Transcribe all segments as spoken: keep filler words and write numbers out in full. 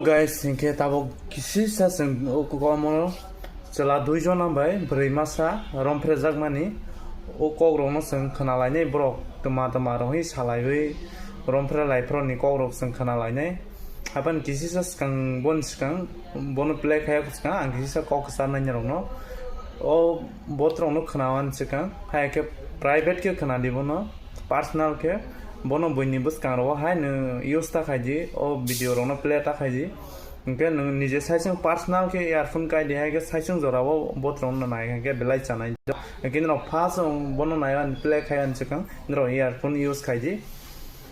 Guys, hinkhe tabuk kisisa chwng o komo chwla duijon bai bwrwi masa romphrejakmani o kokrokno chwng khwnalainai, borok twma twma rohwi salaiwi romphre laiphro ni kokrok chwng khwnalainai. Hapan kisisa swkang, boni swkang, bono play khaya swkang ang kisisa kok kwcharnai norokno. O botrokno khwnawan swkang, hai khe private khe khwnadi bono, personal khe. Bono buini bwskango hai nw use ta khaidi, o video rokno play ta khaidi. Hinkhe nwng nije saisung personal khe earphone kaidi, hai khe saisung jorao botrokno nai khe belai chanai. Hinkhe norok first bono naiwan play khaiwan swkang norok earphone use khaidi.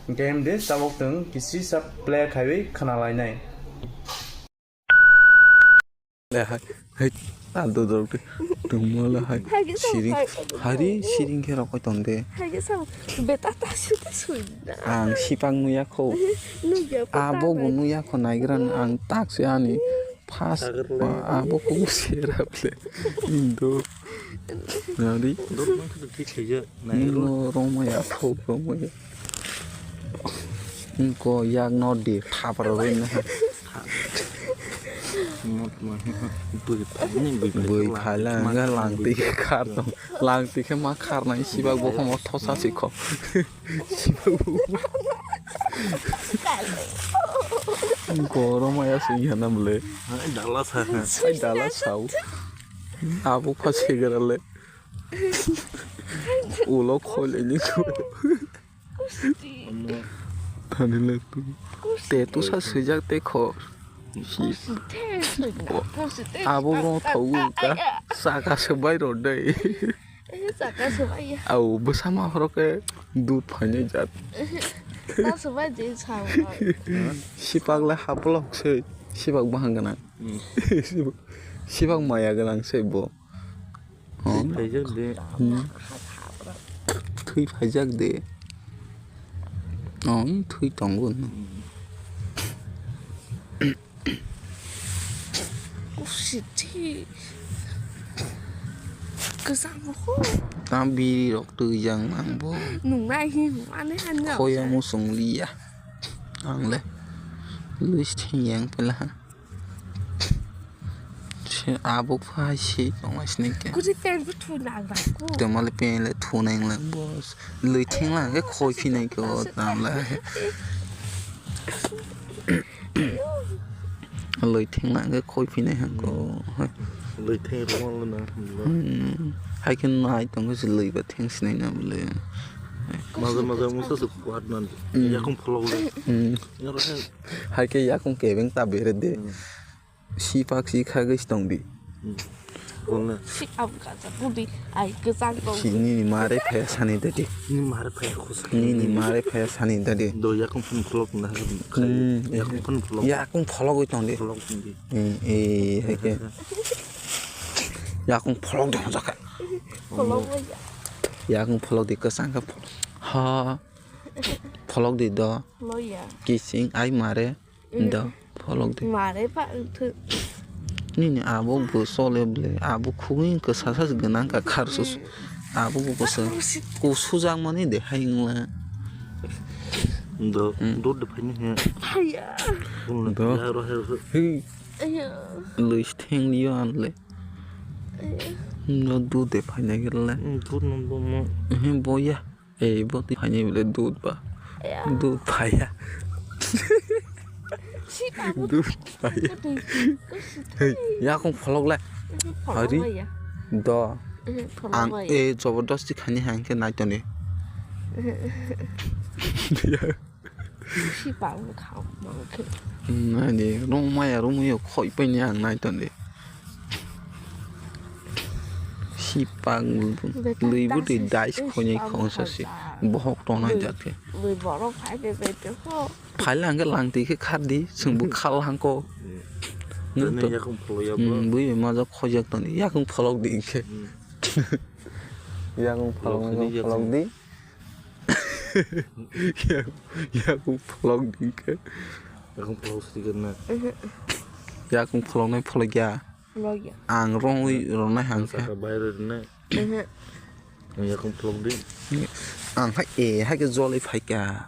Hinkhe himdi tabuk twng kisisa play khaiwi khwnalainai. Le hai, hai, a dodok de, tongmo le hai, Hai, siring, hai. Hari siring khe rokoi tong de. Hai, sa, beta ta su ta su na. Ang sipang nuya kho. Nuya po ta Abo bo bai. Nuya kho naigra ang tak se ani. Pas, Sagar le. Abo kho sera ble. Indo. Nari. Dor mang khe thik khe je. Nai ro. Nino romaya kho, romaya. Ko yak no di thapar bai na. Bui phaila nga langti khe khar tong. Langti khe ma khar nai sibak bo khomo thosa si kho. Sibak bo. Goro maya sing hana bole. Ai dala sa. Ai dala sau. Abo pha segera le. Ulo khole ni ko. Thani le tu. Te tu sa swijak te kho. Abo rong thogu ka. Saka se bai ro dei. Au bwsa ma horo ke dud phainai jat. Sipak le haplok se. Sipak bahang gana. Sipak maya gana se bo. Thwi phaijak de. Hmm. Thwi phaijak de. Oh, thwi tongo. Kusithi. Kwchang ho. Ta biri rok twijang nang bo. Nungnai hi hwnmani hanya. Khoya musung liya. Ang le. Luis thing yang pela. Se abo phai se tongma sini ke. Kuri pen bu thu nang ba ku. Tongma le pen le thu nang lang boss. Lui thing lang ke khoi phi nai ko tam la. Lui thing lang ke khoi phi nai ha ko. Lui thing ro le na. Hmm. Hai ke nai tong se lui ba thing sinai na le. Maza maza musa su kwat nan. Hmm. Yakung pholok le. Hmm. Ngaro he. Hai ke yakung kebeng ta bere de. Hmm. Sipak si khagwi si tong di. Hmm. Bolna. Si am kacha kudi ai kwchang tong. Si nini mare phaya sani dadi. Nini mare phaya khus. Nini mare phaya sani dadi. Do yakung phun pholok na. Hmm. Yakung phun pholok. Yakung phologwi tong di. Pholok tong di. Hmm, eh, hai ke. Yakung pholok dong jaka. Pholok ya. Yakung pholok di kwchang ka. Ha. Pholok di do. Lo ya. Kising ai mare. Da, pholok de. Mare pa wngthok. Nini abo bo chole ble, abo khugui kwsa sa gwnang ka khar sus. Abo bo kwsa. Kusu jang mani de hai wngla. Do, hmm. Do de phai ni he. Haya. Do. Ya ro he ro. Hey. Aya. Lui theng liyo an le. Aya. No do de phai na gele. Hmm, do no do mo. He boya. Ei, bo twi phainai bole dud ba. Ya. Dud phaiya. Si tabuk. Dud phaiya. Ko twi, ko si twi. Hei, yakung pholok le. Pholok. Hari? Maya. Do. Eh, pholok. Ang, maya. Eh, jobordosti khani hang khe nai toni. Ya. Si pa wng kha, ma wng khe. Nai di, rong maya rong muyo khoi pai ni ang nai toni. Sipak lui bwtwi dais khonai khong sasi bohok tongnai jat khe. Lui borok phai de bai de ho. Phai lang khe lang twi khe khar di, chwng bo khal hang ko. Hmm. Nang to. Yakung pholok ya bo. Hmm, bui bai majak khojak toni, yakung pholok di khe. Hmm. Yakung pholok, yakung pholok di. Yakung pholok di khe. Yakung pholok sidi khe na. Yakung pholok nai pholok ya. Logya. Ang rongwi ronai hang khe. Saka bai rw rwnai. Ehe. Ang yakung pholok di. Ang hai e hai khe jolai phai kha.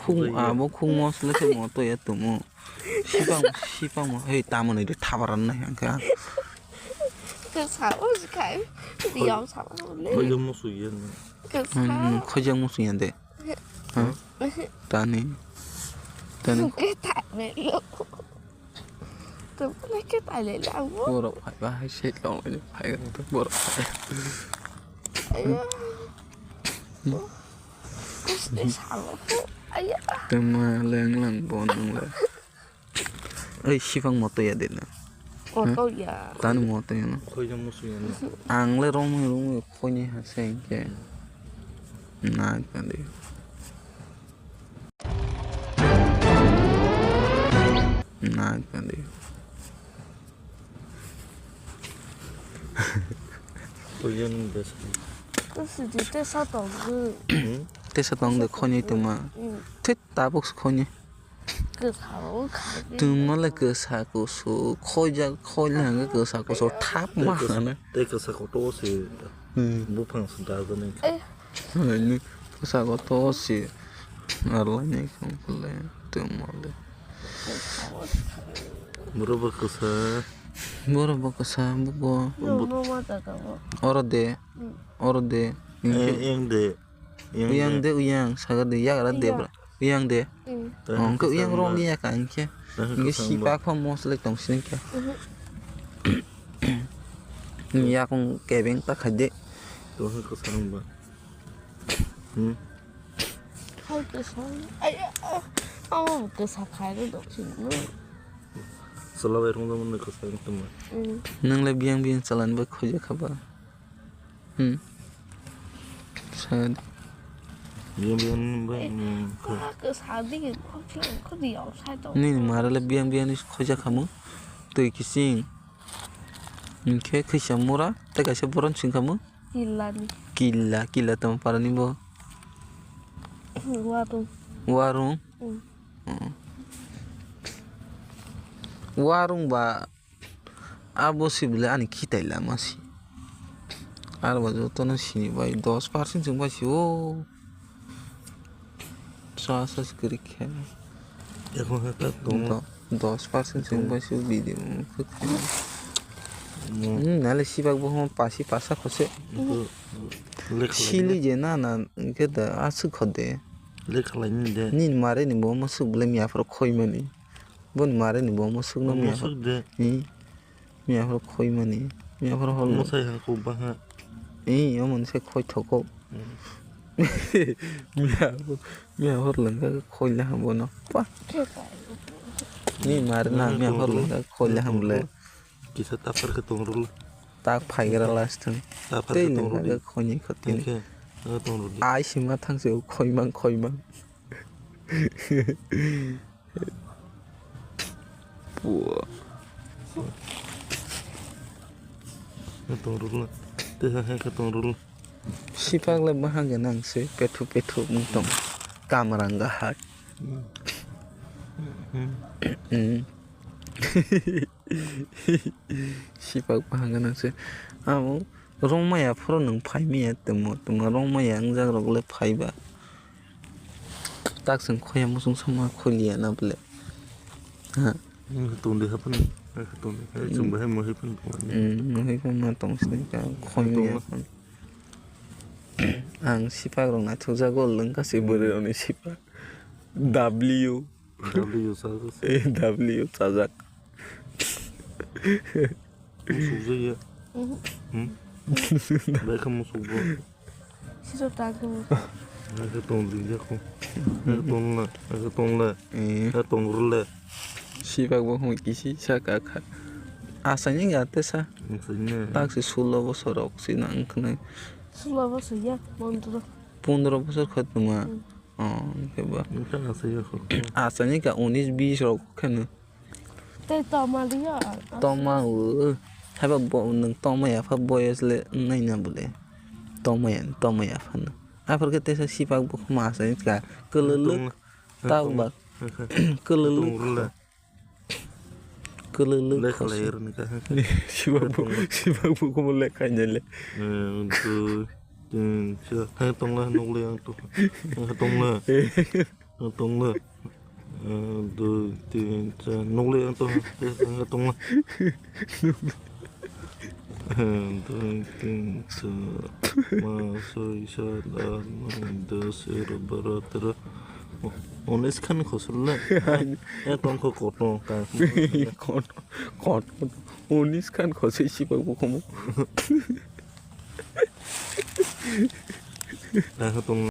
khuk, abo khuk mosla se mo to ya tumo. Sipang, sipang mo, hei, tamo ni de thabaran nai ang kha. Ke sao si kai. Diam sao le. Khojang musu yen. Ke sao. Hmm, khojang musu yen de. Ha? Tani. Tani. Ke ta me lo. Tamo le ke ta le la mo. Borok phai ba hai se tong le phai ga to borok phai. Ayo. Ke sao. Ayo. Tama leng lang bon nang le. Oi, sipang moto ya de na. Moto ya. Tani moto ya na. Khoi jang musu ya na. Ang le romwi romwi khoi ni ha se ke. Na ka de. Na ka de. Khoi jang de. Ko su di te sa tong de. Te sa tong de khoi ni tuma. Te tabuk khoi ni. Kwsa o kha. Tungma le kwsa kusu, khoijak, khoila hwnkhe kwsa kusu thap ma hwnwi. Tei kwsa kotor o se. Hmm. Buphang se dajani. Eh. Hwnwi kwsa kotor o se. Arlaini khamkhle tungma le. Boro bo kwsa. Boro bo kwsa, bo bo. Oro de. Hmm. Oro de. Eh, eng de. Uyang de, uyang, sagar de, yagra de bra. Uyang de. Hwnkhe uyang rong ya ka hwnkhe. Hwnkhe sipak pha mosle tong sini khe. Yakung kebeng ta khai de. Tong hwnkhe kwsa wng ba. Hmm. Hai kwsa. Ai, ah, oh, kwsa khai de dok sini. Sala bai rong da mani kwsa wng tong ba. Nang le biyang biyang chalan bai khoja kha ba. Hmm. Sad. Biyang biyang ni bai, hmm, ko. Ko sadi ko, ko di outside to. Nini mara le biyang biyang ni khoja khamu. Twi kising. Hwnkhe khisa mura, tei kaisa boron sing khamu. Killa ni. Killa, killa tamo para ni bo. Warung. Warung. Hmm. Hmm. Warung ba. Abo si bwle ani khitai lama si. Aro ba jotono sini bai dos percent chwng bai si o. Sa sa si kwrwi khe. Ekhon khe ta tongo. Do-, dos percent chwng bai si o video khe khe. Hmm, nale sibak bo hwn pasi pasa khose. Lekha lai. Sili je na na hwnkhe da aswk kho de. Lekha lai ni de. Nini mare ni bo ma swk bwle miya phoro khoi mani. Boni mare ni bo musuk no miya. Musuk de. Hi. Miya phoro khoi mani. Miya phoro hol. Musai ha ko baha. Hi, omo se khoi thoko. Hmm. Miya phoro, miya phoro lengka khoi la bono. Pa. Ni mare na miya phoro lengka khoi la hamle. Kisa tapar ke tongrul. Tak phaigra last. Tapar ke tongrul. Khoi ni khoti. Ai sima thang se khoi mang khoi mang. Pua. Tong rul. Tesa hai ka tong rul. Sipak le bahang ganang se pethu pethu mung tong. Kamrang gahak. Hmm. Sipak bahang ganang se. Amo Rongmaya phoro nwng phaimaya twmo, twma rongmaya wngjak rok le phaiba. Tak chwng khoya muchung sama kholiya na bole. Ha. Nwng tong de hapan, nwng tong de. Chwng bahai mohai pan tong. Hmm, mohai pan ma tong sini ka khoimaya. Tong. Ang sipak rok naithok jago lwng kasi bwrwi rok ni sipak. W. W sajak. Eh, W sajak. Musuk jaya. Mhm. Hmm? Bai kha musuk bo. Siro tang ko. Bai kha tong di jako. Bai kha tong la, bai kha tong la. Eh. Bai tong rle. Sipak bo hum kisi sa ka kha. Asani ga te sa. Asani. Tak si sulo bosor rok si nang khnai. Sulo bosor ya, pondro. Pondro bosor kha tuma. Hmm. Oh, khe ba. Wngkha asai ya kho. Asani ka unis bis rok kheno. Tei toma liya. Toma o. Haiba bo nwng toma ya pha boyos le nai na bole. Toma ya, toma ya pha no. Aphar khe tesa sipak bo khma asai ka. Kwlwlwk. Tong-, tang ba. Tong-, kwlwlwk. Tong rwla. Kwlwlwk lekha lai khosoi. Rwni ka. Sibak bo, sibak bo komo lekha nya le. Eh, dui, tin, char. Hai tong la, nuk le ang to. Hai tong la. Hai tong la. Eh, dui, tin, char. Nuk le ang to. Hai tong la. Dui, tin, char, pas, soi, sat, at, noi, dos, egaro, baro, tero. Unis khan khosor le. Eh, tong kho kotor ka. Kotor, kotor. Unis khan khosoi sipak bo komo. Tong